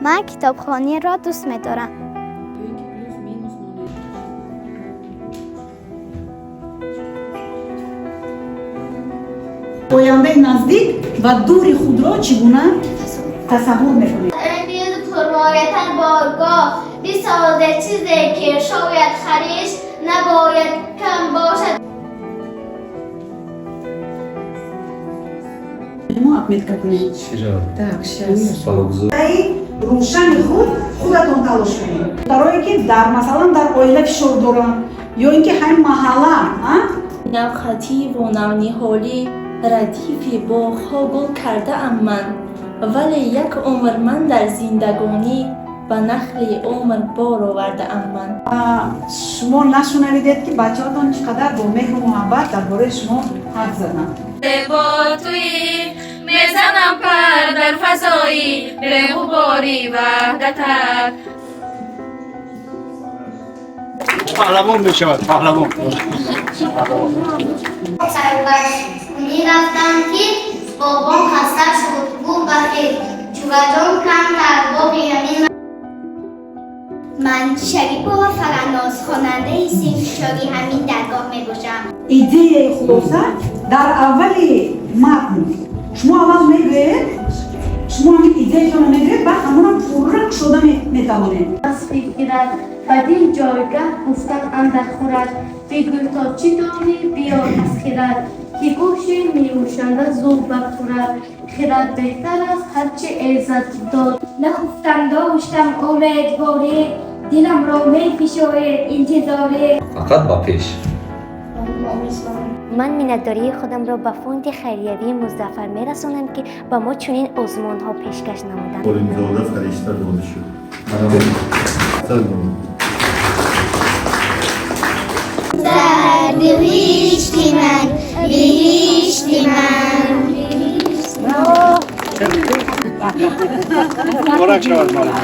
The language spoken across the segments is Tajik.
Ман китобхониро дӯст медорам. Ё ин ки плюс минус монед. Ояндаи наздик ва дури худро чӣ гуна тасаввур мекунед? امروز پرمایه‌تر بارگاه بسازه، چیزی که شاید خرش نباید کم باشد. Мо отметка кунем. Чиро? Так, сейчас. Паузу. Рӯшани худ худатон талош кунед, барое ки дар, масалан, дар оила фишор дорам ё ин ки ҳамин маҳалла а? Навхативу навниҳолӣ радифи боғҳо гул кардаам ман, вале як умр ман дар зиндагонӣ ба нахли умр бор овардаам ман. Шумо нашунавидед, ки бачаҳотон чӣ қадар бо меҳру муҳаббат дар бораи шумо ҳарф заданд. Бо туӣ мезанам пар дар фазои беғубори ваҳдатат. Паҳлавон мешавад, паҳлавон. Сарпарастӣ рафтам, ки бобом хаста шуд, гуфт: «Бахир, чуваҷон, камтар боғи ҳамин». Ман Шарипова Фараноз, хонандаи синфи чори ҳамин даргоҳ мебошам. Идеяи хулоса дар аввали матн шумо аввал мегӯед, шумо ҳамин идеятонро мегӯед, баъд ҳамонам пурра кушода метавонед. Бигирад бадин ҷойгаҳ гуфтан андар хӯрад, бигӯй то чӣ донӣ, биёр аз хирад, ки гӯши меӯшанда зуд бархӯрад. Хирад беҳтар аст ҳарчи эзад дод. Нахуфтам, доштам умедворӣ, дилам ро мефишоред интизорӣ. Фақат ба пеш. Ман миннатдории худамро ба фонди хайриявии Музаффар мерасонам, ки ба мо чунин озмунҳо пешкаш намуданд. Олимзода Фаришта дода шуд. Салом. Дар биҳишти ман, биҳишти ман. Муборак шавад, муаллим.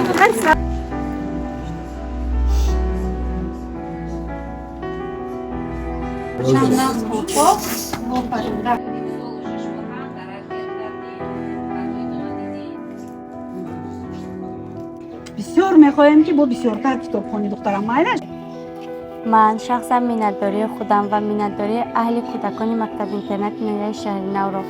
Нағз, хуб, офарин. Бисёр мехоҳем, ки бо бисёртар китобхонӣ, духтарам, майлаш. Ман шахсан миннатдории худам ва миннатдории аҳли кӯдакони мактаби-интернати ноҳияи Шаҳринавро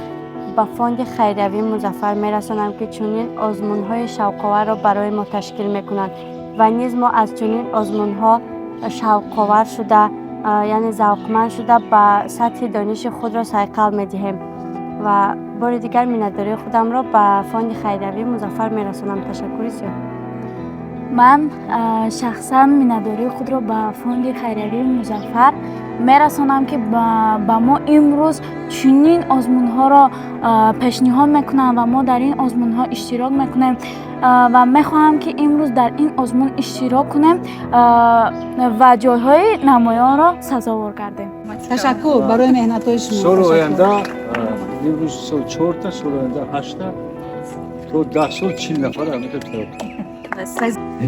ба фонди хайриявии Музаффар мерасонам, ки чунин озмунҳои шавқоварро барои мо ташкил мекунанд ва низ мо аз чунин озмунҳо шавқовар шуда, яъне завқманд шуда, ба сатҳи дониши худро сайқал медиҳем ва бори дигар миннатдории худамро ба фонди хайриявии Музаффар мерасонам. Ташаккури зиёд. Ман шахсан миннатдории худро ба фонди хайриявии Музаффар мерасонам, ки ба мо имрӯз чунин озмунҳоро пешниҳод мекунанд ва мо дар ин озмунҳо иштирок мекунем ва мехоҳам, ки имрӯз дар ин озмун иштирок кунем ва ҷойҳои намоёнро сазовор гардем. Ташаккур барои меҳнатҳои шумо. Соли Ташаккур. оянда, имрӯз сол чорта, соли оянда ҳашта, то 10 сол 40 нафар ҳамин тайёр.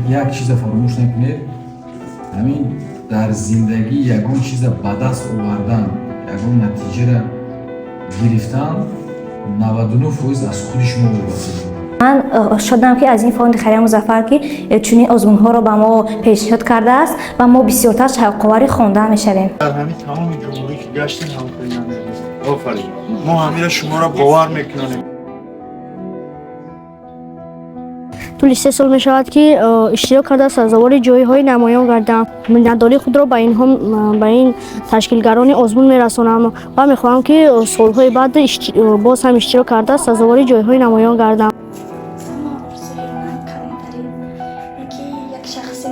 Як чиза фаромӯш накунед: ҳамин дар зиндагӣ ягон чиза ба даст овардан, ягон натиҷара гирифтан 99% аз худи шумо вобаста дорад. Ман шодам, ки аз ин фонди хайрия Музаффар, ки чунин озмунҳоро ба мо пешниҳод кардааст ва мо бисёртар шавқовари хондан мешавем. Дар ҳамин тамоми ҷумҳурӣ ки гаштем, ҳамкорӣ намекунем. Офарин. Мо ҳамира шуморо бовар мекунем. Тӯли 3 сол мешавад, ки иштирок карда, сазовори ҷойҳои намоён гардам. Миннатдории худро ба инҳо, ба ин ташкилгарони озмун мерасонам ва мехоҳам, ки солҳои баъд боз ҳам иштирок карда, сазовори ҷойҳои намоён гардам. Орзуи ман калонтарин ки як шахси